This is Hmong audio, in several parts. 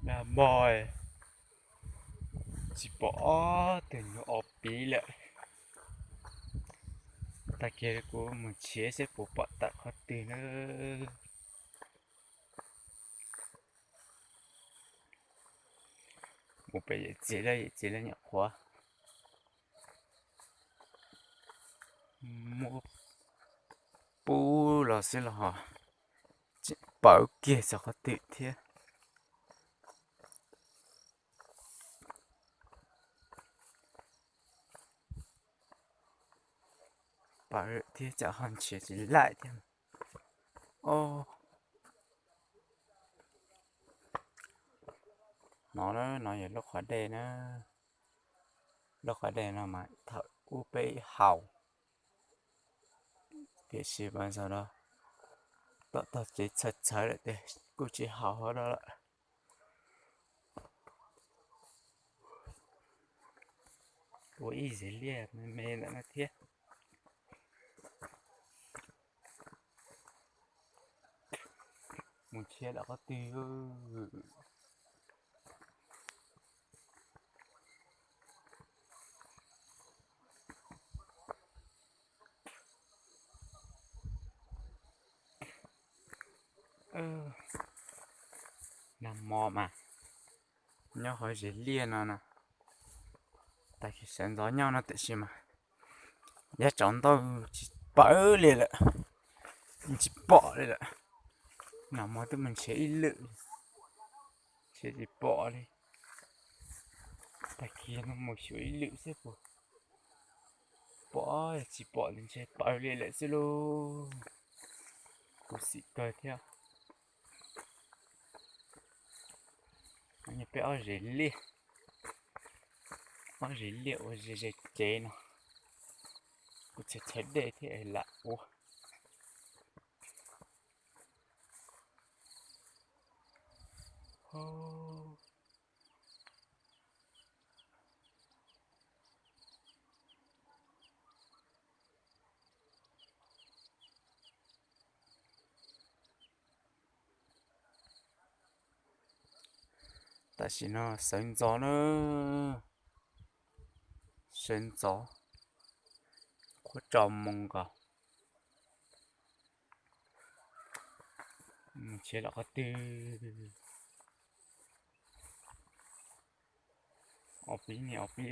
Dab npog, tsis pom ob tug nyuag ob peb lawm. Tag kis kuv mus nrhiav seb puas pom tawm qhov twg na. Mus pem yawm txiv lawm, yawm txiv lawv nyuam qhuav muab pub los xwb los ho tseem pawv kiag txog qhov twg thiab. Pawv thiab tsam ho nrhiav tsis laim thiab. Ob, no, no yog lub qhov dej na. Lub qhov dej no mas thaum ub peb haus, tiam sis mas zaum no tom tog tsev txhawv txhawv lawm ces kuj tsis haus hauv no lawm. Ua ib zes liaj me me ntawm no thiab. Mus nrhiav lawm qhov twg. Nag hmo mas nyob qhov zes liaj no na, tag kis sawv ntxov nyob no tiam sis mas yav tsaus ntuj tsis pawv li lawm, tsis pom li lawm. Nag hmo twb mus nrhiav ib lwm, nrhiav tsis pom li. Tag kis no mus xyuas ib lwm seb puas pom, tsis pom li ntshe pawv li lawm xwb lauj. Khuv xim kawg thiab. Peb ob zes liaj, ob zes liaj ua ze ze cev no, kuv txhais txhais dej thiab lam ua. Tam sim no sawv ntxov na, sawv ntxov, qhuav rau moos nkaus. Mus nrhiav los qhov twg. Ob peb niag ob peb.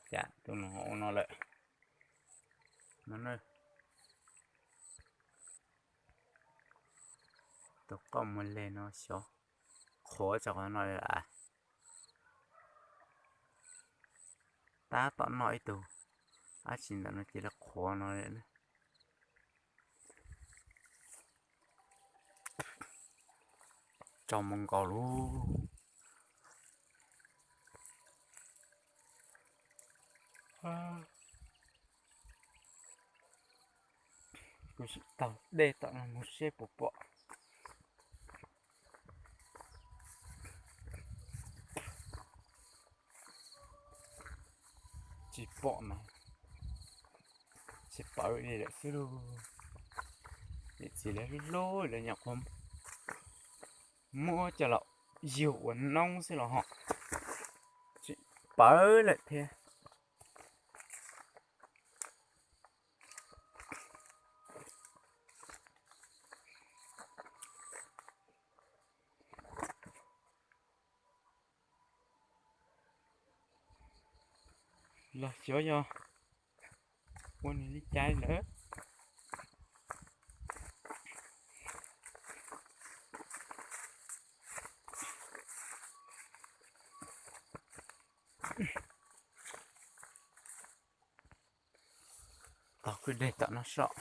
Cas tus no ua no lawm. No na, tus qoj muag leg no xyov qhuav tso qhov no li lawm. Tab tom noj ib tug dab tsi ntawm no cia li qhuav no li na. Tso mus nkaus lub. Kuv sim taug dej tom no mus seb puas pom. Tsis pom mas tsis pawv li lawm xwb lauj. Niam txiv lawv hlub hlub lawv nyuam qhuav muab coj los yug ua noob xwb los ho tsis pawv lawm thiab. Los xyov yog ua nws li cas lawm. Taug kwj deg tom no soj.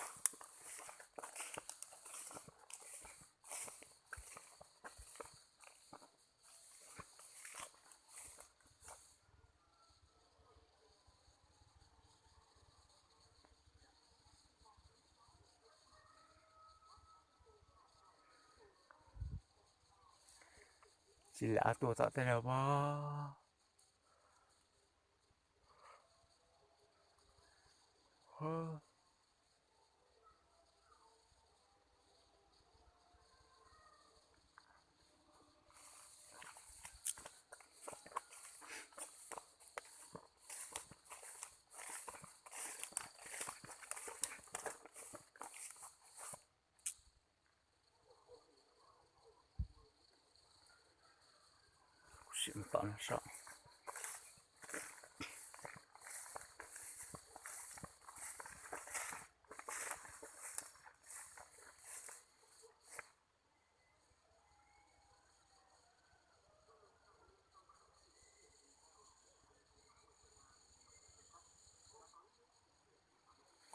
Tsis lam tuaj tom tej no pab. Sim tom no saum.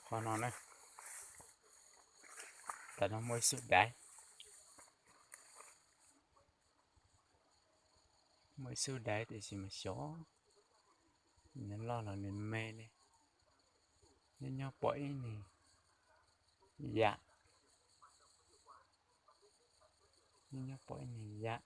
Qhov no na, tam no muaj ib xub daiv, muaj ib xub daiv tiam sis mas xyov nws loj los nws me li. Nyob nyob pom ib nws yam, nyob nyob pom ib nws yam.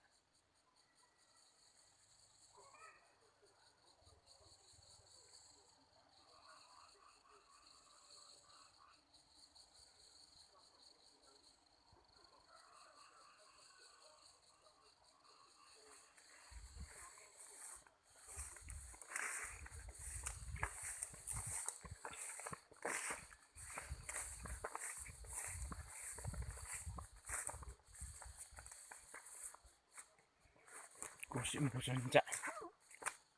Kuv sim mus rau nram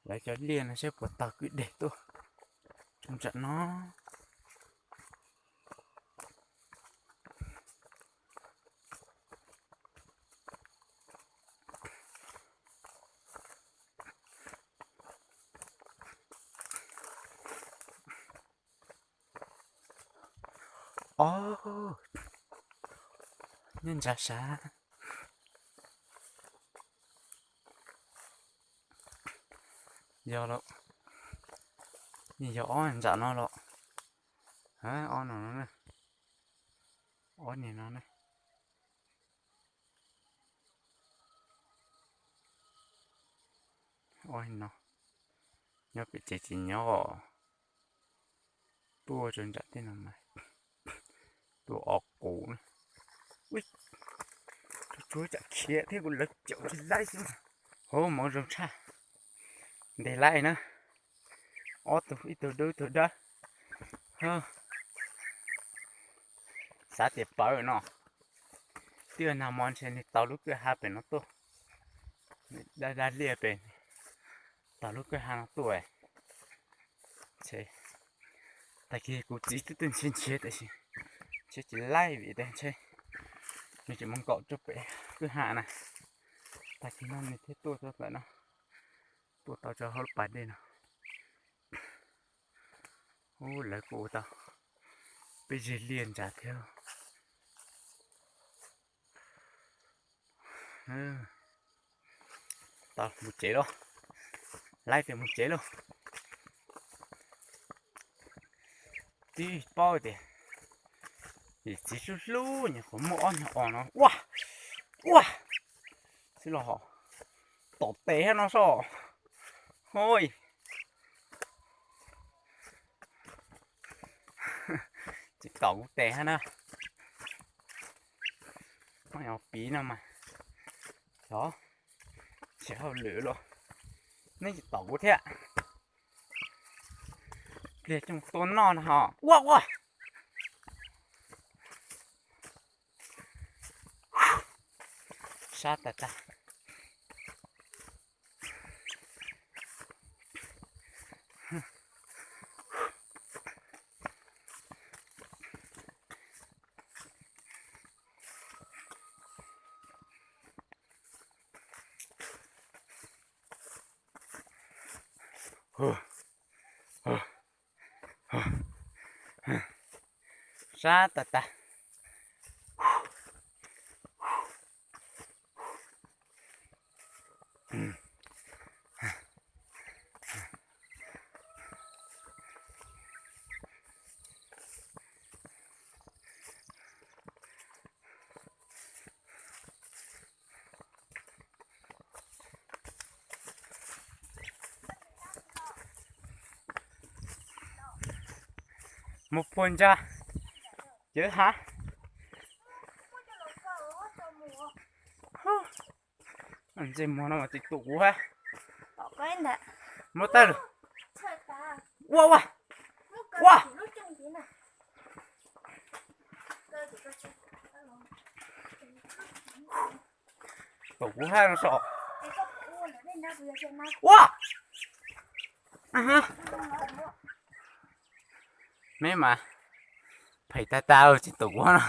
lawv cov liaj no saib puas tau kwj deg tuaj rau nram no. Ob, nyob ntsa sav. Yog los, yog ob ntsam no los, ob no no, ob niag no ne. Ob no nyob pem tsev tsis nyob os. Tuaj rau nram tej no mas tuaj ob qus. Ub, tsuav tsam khiav thiab kuv lawv caum tsis laib xwb. Hauv mov zoo tshaj, ntes laib na. Ob tug, ib tug dub ib tug dawb. Xav tias pawv no, twb yog nag hmo ntshe nws tau lub kwj ha pem no tuaj. Dab dab liaj pem tau lub kwj ha no tuaj. Tag kis kuv txiv twb twb ntshiab ntshiab tiam sis ntshe tsis laib vim tias ntshe nws tseem mus nkaum rau pem kwj ha na. Tag kis no nws thiaj tuaj txog ntawm no, tuaj tau rau hauv lub pas dej no. Ub, lawv kuj ua tau peb zeg liaj ntsas thiab. Tau mus tsev lauj, laib tias mus tsev lauj. Twb paub tias yawm txiv hlub hlub nyuam qhuav muaj ob nyuag os no. Ua, ua, xib los tom tes thiab no soj. Hoj, tsis tom kuv tes thiab na. Poj niam piv no mas xyov, xyov hauj lwm los neb tsis tom kuv thiab. Pliag coj mus tua noj no ho. Ua ua, sab tas tas. Sab tas tas. Mus puag ntsa. Ces ha, ntsej muag no mas tsis tum kuv ha. Muab tawg lawm. Ua ua ua. Tum kuv ha no so. Ua. Me mas phem tag tag tsis tum kuv no.